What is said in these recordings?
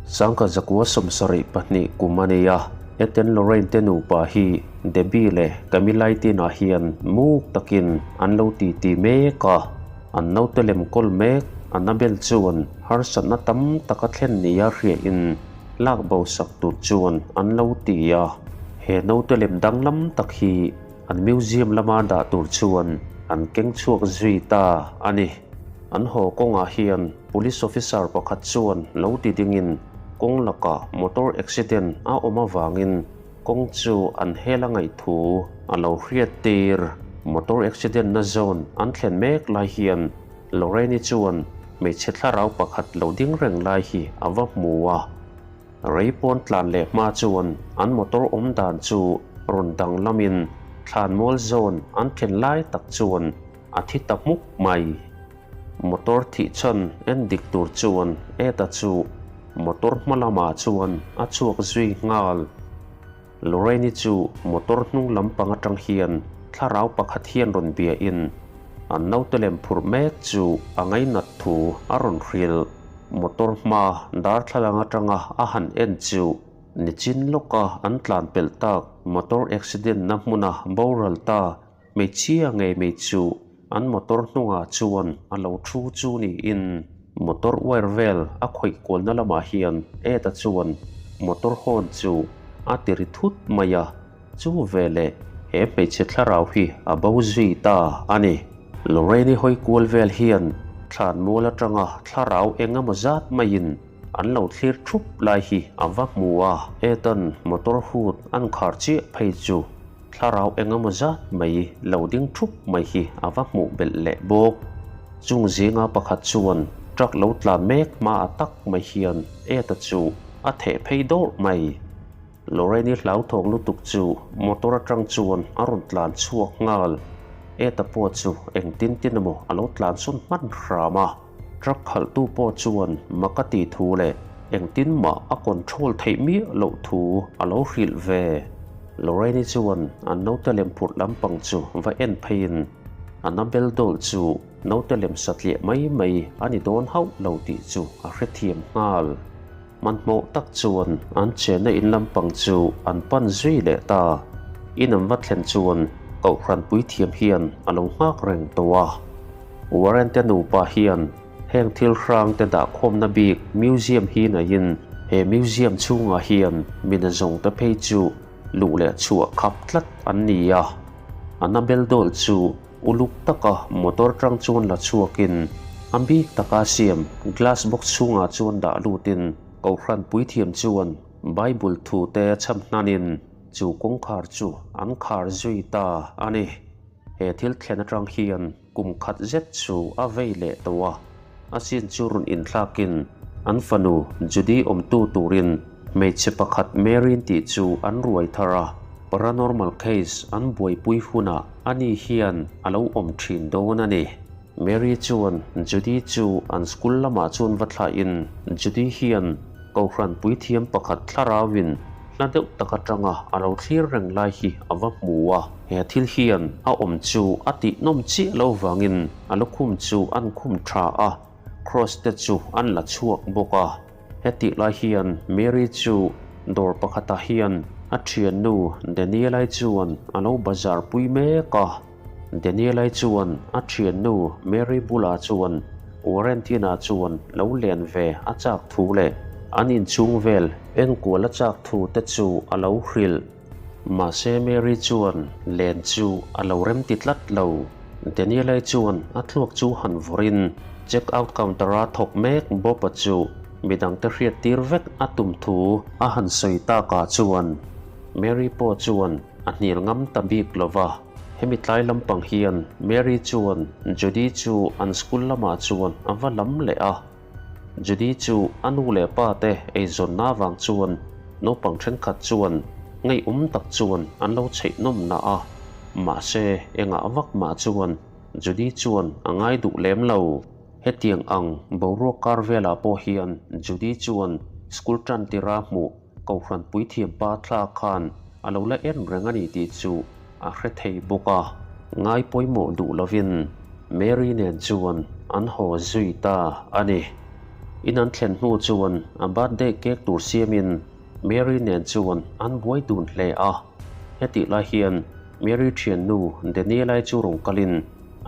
1972 kum a ni a, Ed and Lorraine te nupa hi Debbie leh Camilla-i tinah hian muk takin an lo titi mek a, an naute lem kawl mek Annabel chuan harsatna tam tak a thlen nia hriain lak bo sak tur chuan an lo ti a, he naute lem danglam tak hi an museum lama dah tur chuan an keng chhuak zui ta a ni. An haw kawngah hian Police officer pakhat chuan lo ti dingin kawng lakah motor accident a awm avangin kawng chu an hel a ngaih thu a lo hriat tir. Motor accident na zawn an thlen mek lai hian Lorraine-i chuan hmeichhe thlarau pakhat lo ding reng lai hi a va hmu a. Rei pawn tlan leh hma chuan an motor awm dan chu rawn danglamin thlanmual zawn an thlen lai tak chuan a thi ta hmuk mai. Motor thih chhan en dik tur chuan Ed-a chu motor hma lamah chuan a chhuak zui nghal. Lorraine-i chu motor hnung lampang atang hian thlarau pakhat hian rawn biain an naute lem phurh mek chu a ngainat thu a rawn hrilh. Motor hma darthlalang atanga a han en chu nichin lawka an tlan pelh tak motor accident na hmuna boral ta Hmeichhia ngei mai chu an motor hnungah chuan a lo thu chu niin motor wire vel a khawih kualna lamah hian Ed-a chuan motor horn chu a ti ri thut mai a, chu veleh he hmeichhe thlarau hi a bo zui ta a ni. Lorraine-i hawi kual vel hian thlan mual atanga thlarau eng emaw zat maiin an lo thlir thup lai hi a va hmu a, Ed-a'n motor hood an khar chiah phei chu Thlarau engemaw zat mai lo ding thup mai hi a va hmuh belh leh bawk. Chung zinga pakhat chuan truck lo tla mek hma a tak mai hian Ed-a chu a theh phei dawrh mai. Lorraine-i hlauthawng lutuk chu motor atang chuan a rawn tlan chhuak nghal. Ed-a pawh chu engtin tin emaw a lo tlan sawn hman hram a. Truck khalhtu pawh chuan mak a tih thu leh engtin mah a control theih miah loh thu a lo hrilh ve. Lorraine-i chuan an naute lem phurh lampang chu va en pheiin Annabel doll chu naute lem satliah mai mai a ni dawn hauh lo tih chu a hrethiam nghal. Hmanhmawh tak chuan an chenna in lampang chu an pan zui leh ta. In an va thlen chuan Kohhran puithiam hian a lo nghak reng tawh a. Warren te nupa hian heng thil hrang te dahkhawmna bik museum hi naiin he museum chhungah hian mina zawng te phei chu luh leh chhuah khap tlat an ni a. Annabel doll chu uluk taka motor tang chuan la chhuakin a bik taka siam glass box chhungah chuan dah lutin Kohhran puithiam chuan Bible thu te chham hnanin chu kawngkhar chu an khar zui ta a ni. He thil thlen atang hian kum khat zet chu a vei leh tawh a, a chin chu rawn inthlakin an fanu Judy awmtu turin hmeichhe pakhat Marine tih chu an ruai thar a, paranormal case an buaipui hunah ani hian a lo awm thin dawn a ni. Mary chuan Judy chu an school lamah chuan va thlahin Judy hian Kohhran puithiam pakhat thlarauin hla deuh tak atanga a lo thlir reng lai hi a va hmu a. He thil hian a awm chu a tihnawm chiah lo vangin a lukhum chu an khum tha a, Kross te chu an la chhuak bawk a. Hetih lai hian Mary chu dawr pakhatah hian a thiannu Daniel-i chuan a lo bazar pui mek a. Daniel-i chuan a thiannu Mary bulah chuan Warren-tina chuan lo len ve a chak thu leh an inchhung vel enkual a chak thu te chu a lo hrilh. Mahse Mary chuan len chu a lo rem ti tlat lo. Daniel-i chuan a thluak chu han vawrin check out counter-a thawk mek Bob-a chu midangte hriat tir vek a tum thu a han sawi takah chuan Mary pawh chuan a hnial ngam ta bik lo va. Hemi tlai lampang hian Mary chuan Judy chu an school lamah chuan a va lam leh a. Judy chu a nu leh pa te eizawnna avang chuan naupang thenkhat chuan ngaihawm tak chuan an lo chheih nawm na a, mahse engah vak mah chuan Judy chuan a ngai duh lem lo. Hetiang ang boruak kar velah pawh hian Judy chuan school tan tira hmuh Kohhran puithiam pa thla khan a lo la en reng a ni tih chu a hre thei bawk a. Ngai pawimawh duh lovin Mary nen chuan an haw zui ta a ni. In an thlen hnu chuan a birthday cake tur siamin Mary nen chuan an buai dun hle a. Hetih lai hian Mary thiannu Daniela-i chu rawn kalin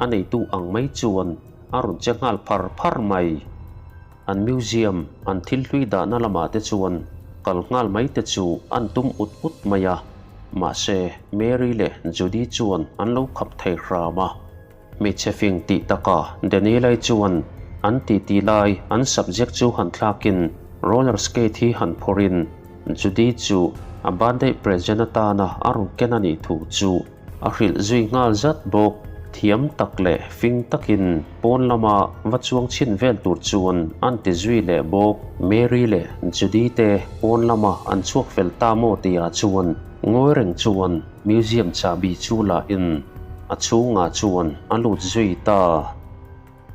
a neitu ang mai chuan a rawn che nghal phar phar mai. An museum an thil hlui dahna lamah te chuan kal nghal mai te chu an tum ut ut mai a, mahse Mary leh Judy chuan an lo khap thei hram a. Hmeichhe fing tih takah Daniela-i chuan an titi lai an subject chu han thlakin roller skate hi han phawrhin Judy chu a birthday present atana a rawn ken a nih thu chu A hrilh zui nghal zat bawk. Thiam tak leh fing takin pawn lama va chuang chhin vel tur chuan an ti zui leh bawk. Mary leh Judy te pawn lama an chhuak fel ta maw tihah chuan ngawi reng chuan museum chahbi chu la in a chhungah chuan a lut zui ta.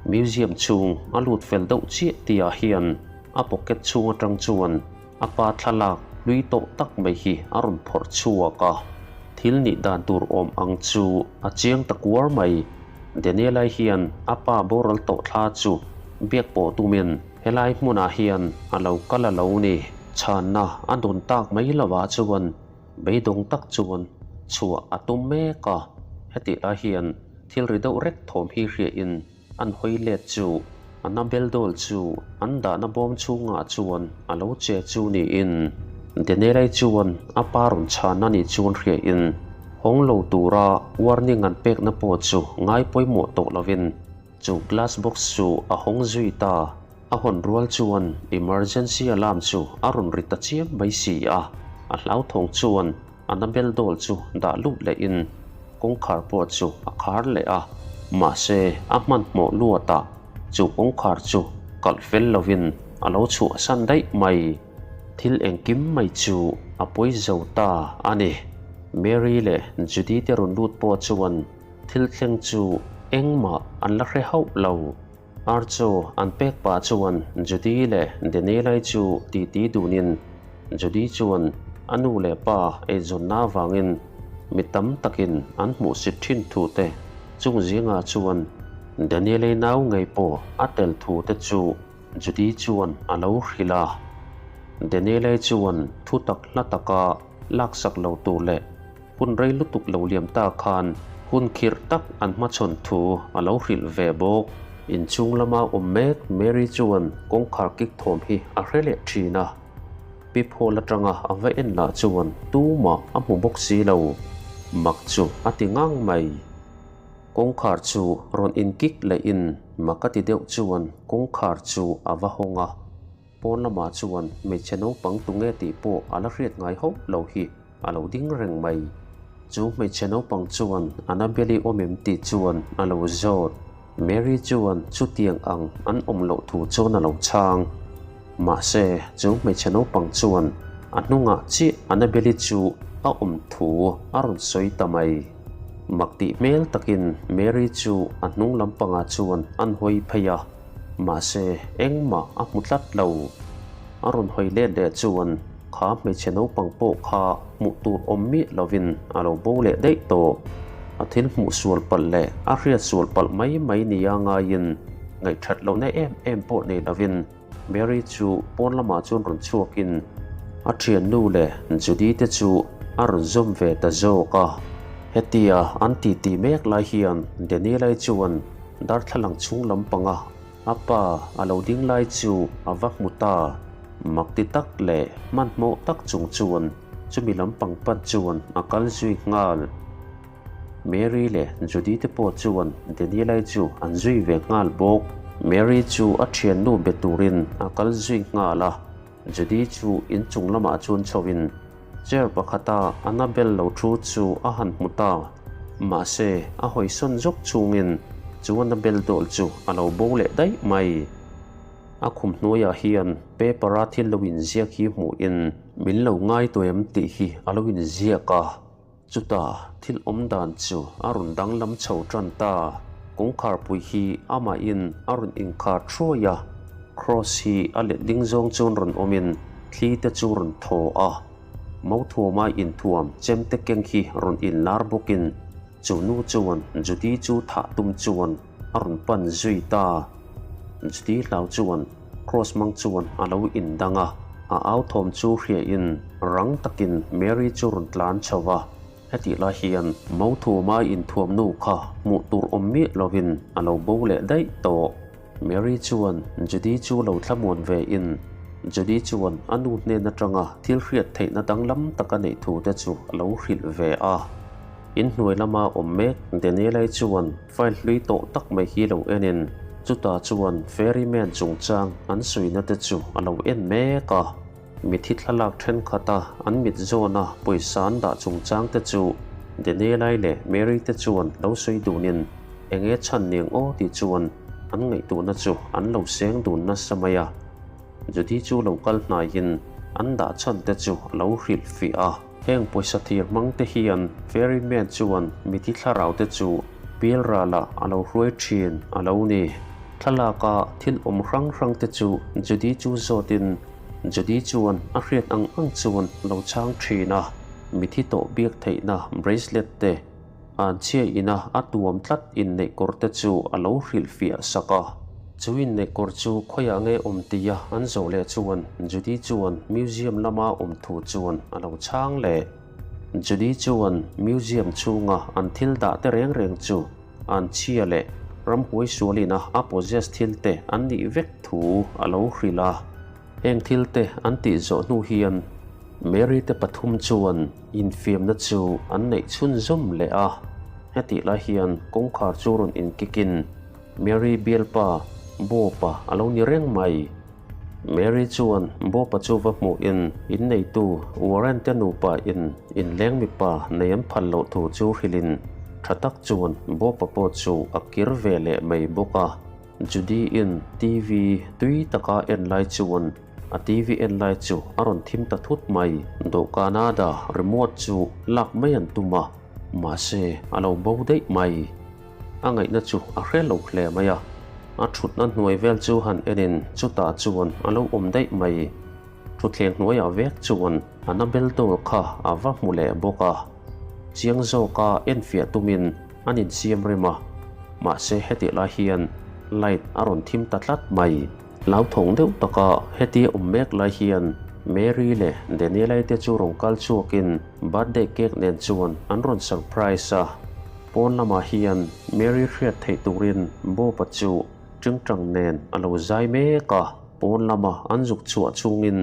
Museum chhung a lut fel deuh chiah tihah hian a pocket chhung atang chuan A pa thlalak hlui tawh tak mai hi a rawn phawrh chhuak a, thil nih dan tur awm ang chu a chiang ta kuar mai. Daniel-a hian a pa boral tawh thla chu biak pawh tumin helai hmunah hian a lo kal a lo ni. Chhanna a dawn tak mai lovah chuan beidawng tak chuan chhuah a tum mek a, hetih lai hian thil ri deuh rek thawm hi hriain An hawi let chu Annabel doll chu an dahna bawm chhungah chuan a lo che chu niin Daniel-i chuan a pa rawn chhan a nih chuan hriain hawng lo tura warning an pekna pawh chu ngai pawimawh tawh lovin chu glass box chu a hawng zui ta. A hawn rual chuan emergency alarm chu a rawn ri ta chiam mai si a, a hlauthawng chuan Annabel doll chu dah lut lehin kawngkhar pawh chu a khar leh a, mahse a hmanhmawh luatah chu kawngkhar chu kalh fel lovin a lo chhuahsan daih mai. Thil engkim mai chu a pawi zo ta a ni. Mary leh Judy te rawn lut pawh chuan thil thleng chu engmah an la hre hauh lo. Ar chu an pek pah chuan Judy leh Daniel-i chu titi dunin Judy chuan a nu leh pa eizawnna avangin mi tam takin an hmuhsit thin thu te, chung zingah chuan Daniel-i nau ngei pawh a tel thu te chu Judy chuan a lo hrilh a. Daniel-i chuan thu tak hla taka laksak lo tur leh Hun rei lutuk lo liam ta khan hun khirh tak an hmachhawn thu a lo hrilh ve bawk. Inchhung lama awm mek Mary chuan kawngkhar kik thawm hi a hre leh thin a. Pi Paul atanga a va en lah chuan tumah a hmu bawk si lo. Mak chu a ti ngang mai. Kawngkhar chu rawn inkik lehin mak a ti deuh chuan kawngkhar chu a va hawng a. Pawn lamah chuan hmeichhe naupang tunge tih pawh a la hriat ngai hauh lo hi a lo ding reng mai. Chu hmeichhe naupang chuan Annabelle-i awm em tih chuan a lo zawt. Mary chuan chutiang ang an awm loh thu chuan a lo chhang. Mahse, chu hmeichhe naupang chuan a hnungah chiah Annabelle-i chu a awm thu a rawn sawi ta mai. Mak tih hmel takin Mary chu a hnung lampangah chuan an hawi phei a. Mahse, engmah a hmu tlat lo. A rawn hawi let leh chuan kha hmeichhe naupang pawh kha hmuh tur awm miah lovin a lo bo leh daih tawh. A thil hmuh sual palh leh a hriat sual palh mai mai nia ngaiin ngaihthat lohna em em pawh nei lovin Mary chu pawn lamah chuan rawn chhuakin a thiannu leh Judy te chu a rawn zawm ve ta zawk a. Hetia an titi mek lai hian Daniel-i chuan Darthlalang chhung lampanga a pa a lo ding lai chu a va hmu ta. Mak ti tak leh hmanhmawh tak chung chuan chumi lampang pan chuan a kal zui nghal. Mary leh Judy te pawh chuan Daniel-i chu an zui ve nghal bawk. Mary chu a thiannu be turin a kal zui nghal a, Judy chu inchung lamah chuan chhoin Chair pakhata Annabelle lo thu chu a han hmu ta. Mahse, a hawisawn zawk chungin chu Annabelle doll chu a lo bo leh daih mai. A khum hnuaiah hian paper-a thil lo inziak hi hmuhin min lo ngai tawh em tih hi a lo inziak a. Chutah thil awm dan chu a rawn danglam chho tan ta. Kawngkharpui hi amahin a rawn inkhar thuai a, Cross hi a letling zawng chuan rawn awmin thli te chu rawn thaw a. Mauthuama inthuam chemte keng hi rawn inlar bawkin chu nu chuan Judy chu thah tum chuan a rawn pan zui ta. Judy hlau chuan. cross hmang chuan a lo indang a, a au thawm chu hriain rang takin Mary chu rawn tlan chho va. Hetih lai hian Mauthuma inthuamnu kha hmuh tur awm miah lovin a lo bo leh daih tawh. Mary chuan Judy chu lo thlamuan ve in Judy chuan a nu hnen atanga thil hriat theihna danglam tak a neih thu te chu a lo hrilh ve a. Inhnuai lama awm mek Daniel-i chuan file hlui tawh tak mai hi lo en in chutah chuan Ferryman chungchang an sawina te chu a lo en mek a. Mithi thlalak thenkhat a an mit zawna pawisa an dah chungchang te chu Daniel-i leh Mary te chuan lo sawi dunin enge chhan niang aw tih chuan an ngaihtuahna chu an lo seng dun nasa mai a. Judy chu lo kal hnaiin an dah chhan te chu a lo hrilh fih a. Heng pawisa thir hmang te hian Ferryman chuan mithi thlarau te chu pialralah a lo hruai thin a lo ni. Thlalaka thil awm hrang hrang te chu Judy chu zawtin Judy chuan a hriat ang ang chuan lo chhang thin a, mithi tawh biak theihna bracelet te, an chhia ina a tuam tlat inneih kawr te chu a lo hrilhfiah sak a. Chu inneih kawr chu khawiah nge awm tia an zawh leh chuan Judy chuan museum lama awm thu chuan a lo chhang leh. Judy chuan museum chhunga an thil dah te reng reng chu an chhia leh ramhuai sualina a possess thil te an nih vek thu a lo hrilh a. Heng thil te an tih zawh hnu hian Mary te pathum chuan infiamna chu an neih chhunzawm leh a. Hetih lai hian kawngkhar chu rawn inkikin Mary bialpa Bob-a a lo ni reng mai. Mary chuan Bob-a chu va hmuhin inneitu Warren te nupa in inleng mipa nei an phal loh thu chu hrilhin tha tak chuan Bob-a pawh chu a kir ve leh mai bawk a. Judy-in TV tui taka en lai chuan a TV en lai chu a rawn thim ta thut mai. Dawhkana dah remote chu lak mai an tum a, mahse a lo bo daih mai. A ngaihna chu a hre lo hle mai a, a thutna hnuai vel chu han enin chutah chuan a lo awm daih mai. Thutthleng hnuaiah vek chuan Annabel doll kha a va hmu leh bawk a, chiang zawka enfiah tumin an insiam rem a, mahse hetih lai hian light a rawn thim ta tlat mai. Hlauthawng deuh taka hetia awm mek lai hian Mary leh Daniela-i te chu rawn kal chhuakin birthday cake nen chuan an rawn surprise a, pawn lamah hian Mary hriat theih turin Bob-a chu tingtang nen a lo zai mek a, pawn lama an zuk chhuah chungin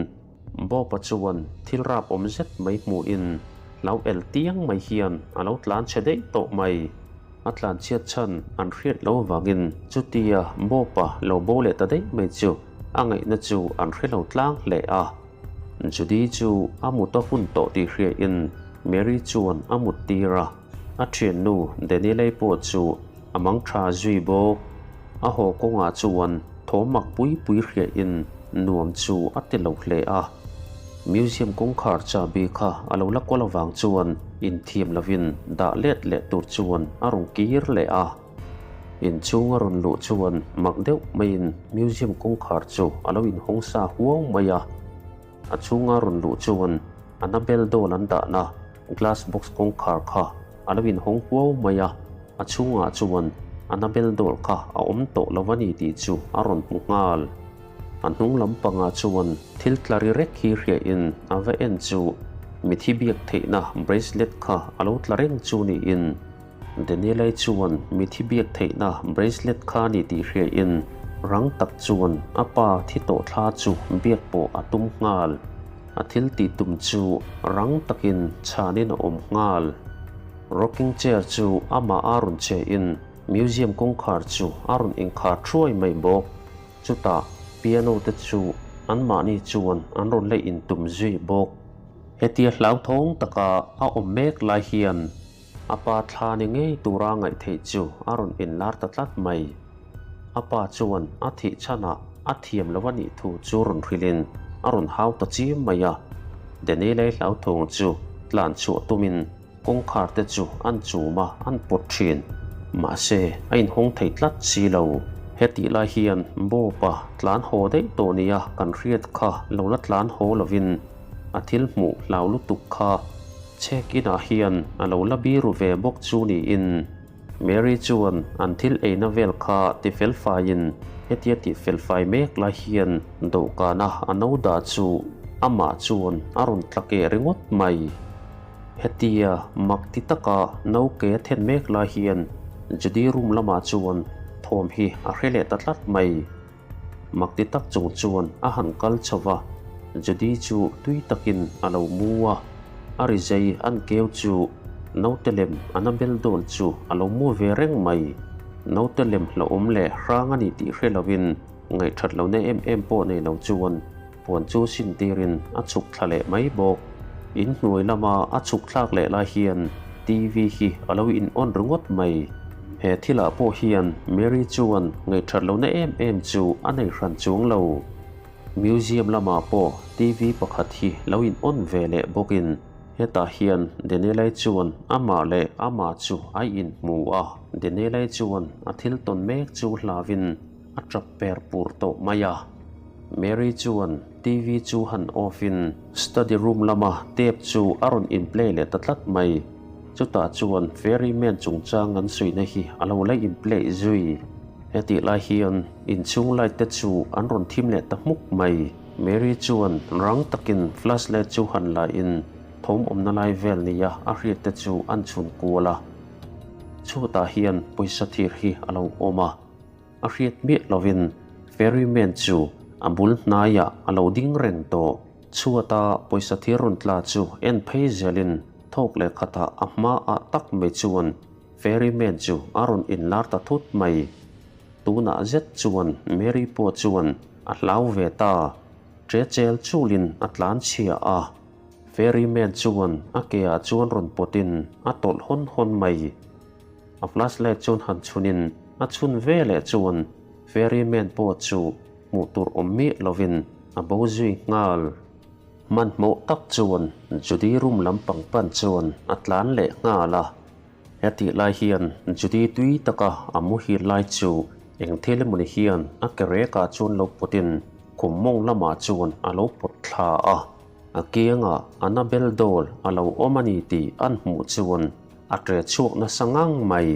Bob-a chuan thil rap awm zet mai hmuhin hlau el tiang mai hian a lo tlan chhe daih tawh mai. A tlan chhiat chhan an hriat lo avangin chutia Bob-a lo bo leh ta daih mai chu a ngaihna chu an hre lo tlang hle a. Judy chu a mut a hun tawh tih hriain Mary chuan a mut tir a, a thiannu Daniel-i pawh chu a mang tha zui bawk. A haw kawngah chuan thawm mak pui pui hriain nuam chu a ti lo hle a. Museum kawngkhar chahbi kha a lo la kual avang chuan inthiam lovin dah let leh tur chuan a rawn kir leh a. Inchhung a rawn luh chuan mak deuh maiin museum kawngkhar chu a lo inhawng sa huau mai a. A chhunga rawn luh chuan Annabelle doll an dahna glass box kawngkhar kha a lo inhawng huau mai a, a chhungah chuan Annabelle doll kha a awm tawh lo a ni tih chu a rawn hmu nghal. A hnung lampangah chuan thil tla ri rek hi hriain a va en chu mithi biak theihna bracelet kha a lo tla reng chu niin Daniel-i chuan mithi biak theihna bracelet kha a ni tih hriain rang tak chuan a pa thi tawh thla chu biak pawh a tum nghal. A thil tih tum chu rang takin chhanin a awm nghal. Rocking chair chu amah a rawn che in museum kawngkhar chu a rawn inkhar thuai mai bawk. Chutah piano te chu anmahni chuan an rawn la intum zui bawk. Hetia hlauthawng taka a awm mek lai hian A pa thla ni ngei tura ngaih theih chu a rawn inlar ta tlat mai. A pa chuan a thih chhanah a thiam lo a nih thu chu rawn hrilhin a rawn hau ta chiam mai a. Daniel-i hlauthawng chu tlan chhuah tumin kawngkhar te chu an chum a, an pawt thin. Mahse, a inhawng thei tlat si lo. Hetih lai hian Bob-a tlan haw daih tawh nia kan hriat kha lo la tlan haw lovin a thil hmuh hlau lutuk kha Chhek inah hian a lo la biru ve bawk chu niin. Mary chuan an thil eina vel kha ti felfaiin hetia tih felfai mek lai hian dawhkana a no dah chu amah chuan a rawn tla keh ringawt mai. Hetia mak ti taka no ke a then mek lai hian Judy room lamah chuan thawm hi a hre leh ta tlat mai. Mak ti tak chung chuan a han kal chho va, Judy chu tui takin a lo mu a, a ri zei an keu chu naute lem Annabel doll chu a lo mu ve reng mai. Naute lem hlauhawm leh hrang a ni tih hre lovin ngaihthat lohna em em pawh nei lo chuan puan chu sin tirin a chhuk thla leh mai bawk. In hnuai lama a chhuk thlak leh lai hian TV hi a lo in on ringawt mai. He thilah pawh hian Mary chuan ngaihthat lohna em em chu a nei hran chuang lo. Museum lamah pawh TV pakhat hi lo in on ve leh bawkin hetah hian Daniel-i chuan amah leh amah chu a inhmu a. Daniel-i chuan a thil tawn mek chu hlauhin a tap per pur tawh mai a. Mary chuan TV chu han off in study room lama tape chu a rawn in play leh ta tlat mai. Chutah chuan Fairy Man chungchang an suihna hi a lo la in play zui. Hetih lai hian inchhung light te chu an rawn thim leh ta hmuk mai. Mary chuan rang takin flashlight chu han la in thawm awmna lai vel nia a hriat te chu an chhun kual a. Chutah hian pawisa thir hi a lo awm a. A hriat miah lovin Ferryman chu a bul hnaiah a lo ding reng tawh. Chhuata pawisa thir rawn tla chu en phei zelin thawk leh khatah a hmaah tak mai chuan Ferryman chu a rawn inlar ta thut mai. Tunah zet chuan Mary pawh chuan a hlau ve ta. Ṭe chel chulin a tlan chhia a. Ferryman chuan a keah chuan rawn pawtin a tawlh hawn hawn mai. A flashlight chuan han chhunin a chhun ve leh chuan Ferryman pawh chu hmuh tur awm miah lovin a bo zui nghal. Hmanhmawh tak chuan Judy room lampang pan chuan a tlan leh nghal a. Hetih lai hian Judy tui taka a muhil lai chu eng thil emawni hian a ke rekah chuan lo pawtin khum mawng lamah chuan a lo pawt thla a. A kiangah Annabel doll a lo awm a ni tih an hmuh chuan a ṭe chhuak nasa ngang mai.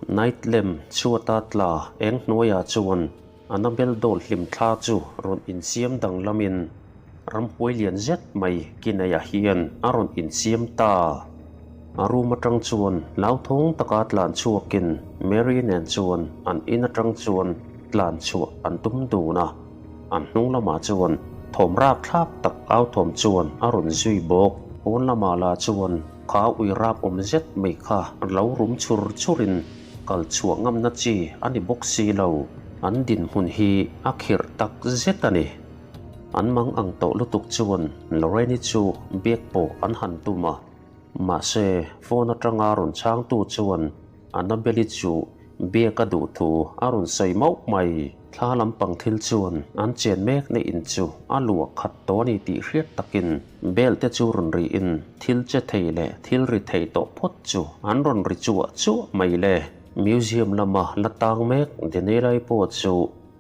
Night lamp chhuata tla eng hnuaiah chuan Annabel doll hlim thla chu rawn insiam danglamin ramhuai lian zet mai kinaiah hian a rawn insiam ta. A room atang chuan hlauthawng taka tlan chhuakin Mary nen chuan an in atang chuan tlan chhuah an tum dun a. An hnung lamah chuan thawm rap thlak tak au thawm chuan a rawn zui bawk. Pawn lamah lah chuan kha ui rap awm zet mai kha lo rum chur churin kal chhuah ngamna chi a ni bawk si lo. An dinhmun hi a khirh tak zet a ni. An mang ang tawh lutuk chuan Lorraine-i chu biak pawh an han tum a. Mahse, phone atanga rawn chhangtu chuan Annabelle-i chu biak a duh thu a rawn sawi mauh mai. Thla lampang thil chuan an chen mekna in chu a luah khat tawh a ni tih hriat takin bell te chu rawn riin thil che thei leh thil ri thei tawh phawt chu an rawn ri chuah chuah mai le. Museum lama la tang mek Daniel-i pawh chu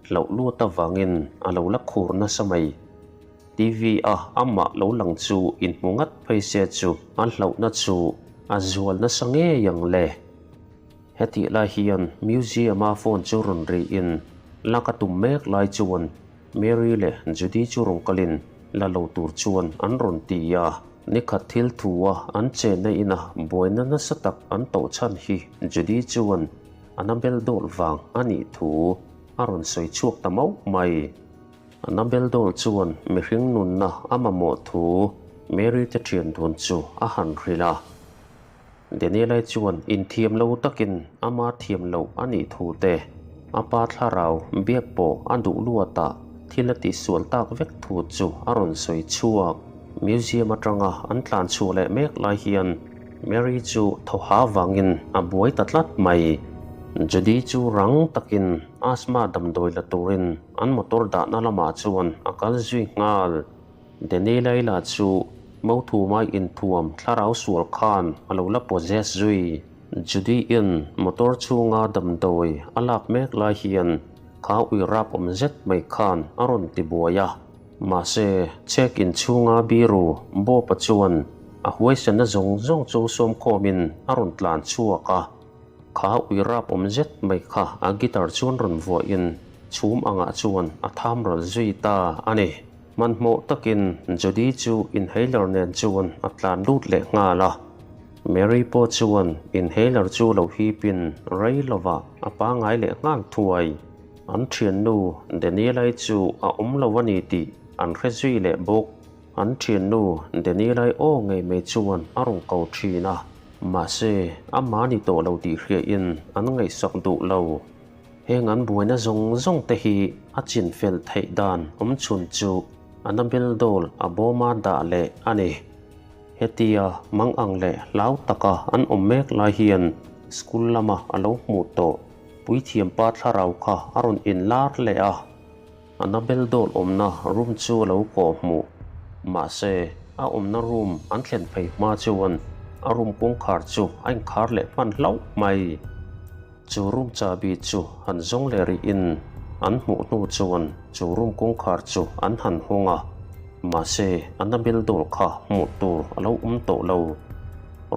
hlauh lut avangin a lo la khur nasa mai. TV a amah lo lang chu inhmu ngat phei se chu a hlauhna chu a zual nasa ngei ang le. Hetih lai hian museum a phone chu rawn riin lak a tum mek lai chuan Mary leh Judy chu rawn kalin la lo tur chuan an rawn ti a. Nikhat thil thu a an chenna ina buaina nasa tak an tawh chhan hi Judy chuan Annabel dawlh vang a nih thu a rawn sawi chhuak ta mauh mai. Annabel doll chuan mihring nunna a mamawh thu Mary te thian dun chu a han hrilh a. Daniel-i chuan inthiam lo takin ama thiam loh a nih thu te, a pa thlarau biak pawh a duh luatah thil a tihsual tak vek thu chu a rawn sawi chhuak. Museum atanga an tlan chhuah leh mek lai hian Mary chu thaw ha vangin a buai ta tlat mai. Judy chu rang takin asthma damdawi la turin an motor dahna lamah chuan a kal zui nghal. Daniel-i lah chu Mauthuma inthuam thlarau sual khan a lo la possess zui. Judy-in motor chhunga damdawi a lak mek lai hian kha ui rap awm zet mai khan a rawn ti buai a. Mahse, check in chhunga biru Bob-a chuan a huaisena zawng zawng chu sawmkhawmin a rawn tlan chhuak a. Kha ui rap awm zet mai kha a guitar chuan rawn vuahin chhum angah chuan a tham ral zui ta a ni. Hmanhmawh takin Judy chu inhaler nen chuan a tlan lut leh nghal a. Mary pawh chuan inhaler chu lo hipin rei lovah a pangai leh nghal thuai. An thiannu Daniela-i chu a awm lo a ni tih an hre zui leh bawk. An thiannu Daniela-i aw ngei mai chuan a rawn ko thin a, mahse amah ni tawh lo tih hriain an ngaihsak duh lo. Heng an buaina zawng zawng te hi a chin fel theih dan awm chhun chu Annabel doll a bawma dah leh a ni. Hetia mang ang leh hlau taka an awm mek lai hian school lama a lo hmuh tawh puithiam pa thlarau kha a rawn inlar leh a. Annabel doll awmna room chu a lo kawh hmuh. Mahse, a awmna room an thlen phei hma chuan a room kawngkhar chu a inkhar leh hman hlauh mai. Chu room chahbi chu han zawng leh rih in an hmuh hnu chuan chu room kawngkhar chu an han hawng a, mahse Annabel doll kha hmuh tur a lo awm tawh lo.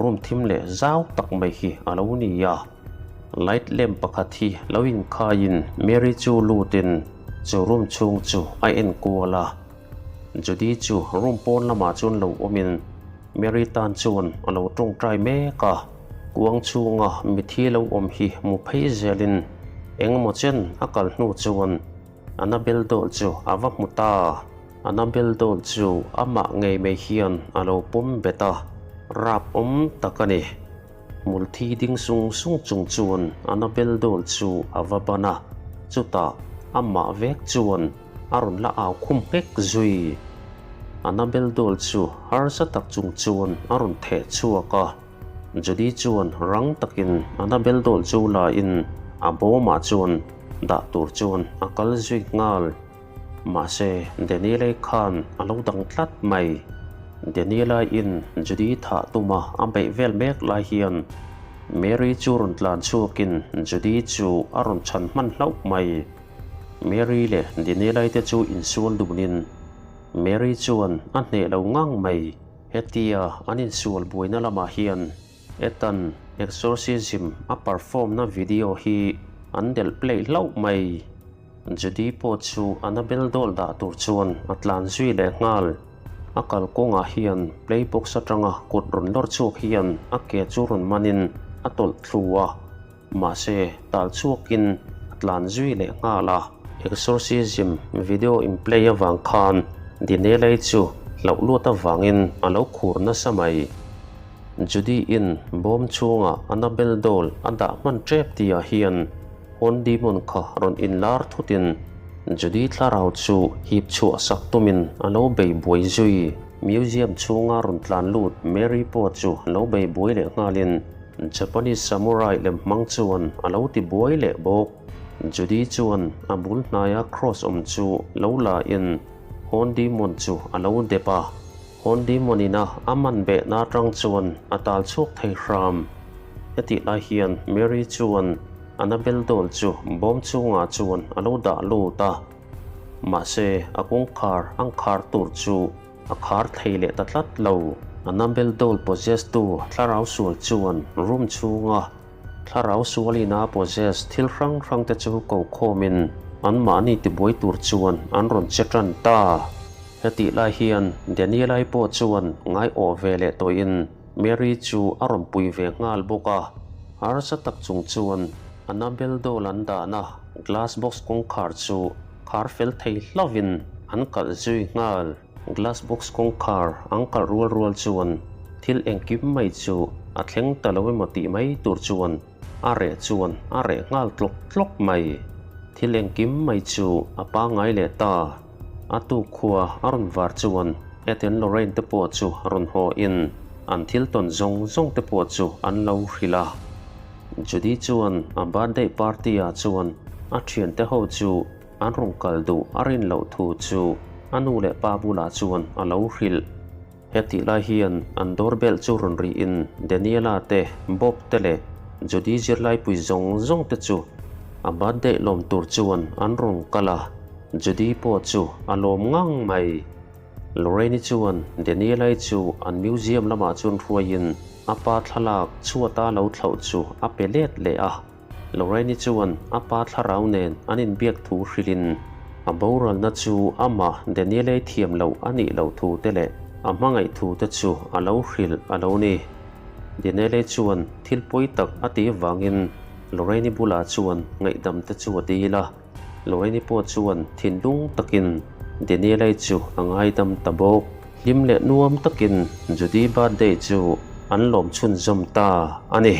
Room thim leh zau tak mai hi a lo ni a, light lamp pakhat hi lo inkhaiin Mary chu lutin chu room chhung chu a en kual a. Judy chu room pawn lamah chuan lo awmin Mary tan chuan a lo tawngtai mek a, kuang chhunga mithi lo awm hi hmu phei zelin engemaw chen a kal hnu chuan Annabel doll chu a va hmu ta. Annabel doll chu amah ngei mai hian a lo pawm bet a, rap awm tak a ni. Hmulthi ding sung sung chung chuan Annabel doll chu a va ban a, chutah amah vek chuan a rawn la au khum nghek zui. Annabel doll chu harsa tak chung chuan a rawn theh chhuak a, Judy chuan rang takin Annabel doll chu la in a bawmah chuan dah tur chuan a kal zui nghal. Mahse, Daniel-i khan a lo dang tlat mai. Daniel-a in Judy thah tuma a beih vel mek lai hian Mary chu rawn tlan chhuakin Judy chu a rawn chhan hman hlauh mai. Mary leh Daniel-i te chu insual dunin Mary chuan a hneh lo ngang mai. Hetia an insual buaina lamah hian Ethan exorcism a perform na video hi an delh play hlauh mai. Judy pawh chu Annabel doll dah tur chuan a tlan zui leh nghal. A kalkawngah hian play box atanga kut rawn lawr chhuak hian a ke chu rawn manin a tawlh thlu a. Mahse, tal chhuakin a tlan zui leh nghal a. Exorcism video in play avang khan Dinelei chu hlauh luat avangin a lo khur nasa mai. Judy in bawm chhungah Annabel doll a dah hman tep tihah hian Hawn Demon kha rawn inlar thutin Judy thlarau chu hip chhuah sak tumin a lo bei buai zui. Museum chhunga rawn tlan lut Mary pawh chu lo bei buai leh nghalin Japanese samurai lem hmang chuan a lo ti buai leh bawk. Judy chuan a bul hnaia cross awm chu lo la in Hawn Demon chu a lo dep a. Hawn Demon ina a man behna atang chuan a tal chhuak thei hram. Hetih lai hian Mary chuan Annabel doll chu bawm chungah chuan a lo dah lut a. Mahse a kawngkhar ang khar tur chu a khar thei leh ta tlat lo. Annabel doll possess tu thlarau sual chuan room chhunga thlarau sualina possess thil hrang hrang te chu ko khawmin anmahni tibuai tur chuan an rawn che tan ta. Hetih lai hian Daniel-i pawh chuan ngaiawh ve leh tawhin Mary chu a rawn pui ve nghal bawk a. Harsa tak chung chuan Annabel doll an dahna glass box kawngkhar chu khar fel thei hlauhin an kalh zui nghal. Glass box kawngkhar an kalh rual rual chuan thil engkim mai chu a thleng ta lo emaw tih mai tur chuan a reh chuan a reh nghal tlawk tlawk mai. Thil engkim mai chu a pangngai leh ta. A tuk khua a rawn var chuan Ed and Lorraine te pawh chu rawn haw in an thil tawn zawng zawng te pawh chu an lo hrilh a. Judy chuan a birthday party ah chuan a thiante ho chu an rawn kal duh a rin loh thu chu a nu leh pa bulah chuan a lo hrilh. Hetih lai hian an doorbell chu rawn ri in Daniela te, Bob te leh Judy zirlaipui zawng zawng te chu a birthday lawm tur chuan an rawn kal a, Judy pawh chu a lawm ngang mai. Lorraine-i chuan Daniela-i chu an museum lamah chuan hruaiin a pa thlalak chhuata lo thlauh chu a pe let leh a. Lorraine-i chuan a pa thlarau nen an inbiak thu hrilhin a boralna chu amah Daniel-a thiam loh a nih loh thu te leh a hmangaih thu te chu a lo hrilh a lo ni. Daniel-a chuan thil pawi tak a tih vangin Lorraine-i bulah chuan ngaihdam te chu a dil a, Lorraine-i pawh chuan thinlung takin Daniel-a chu a ngaidam ta bawk. Hlim leh nuam takin Judy birthday chu an lawm chhunzawm ta a ni.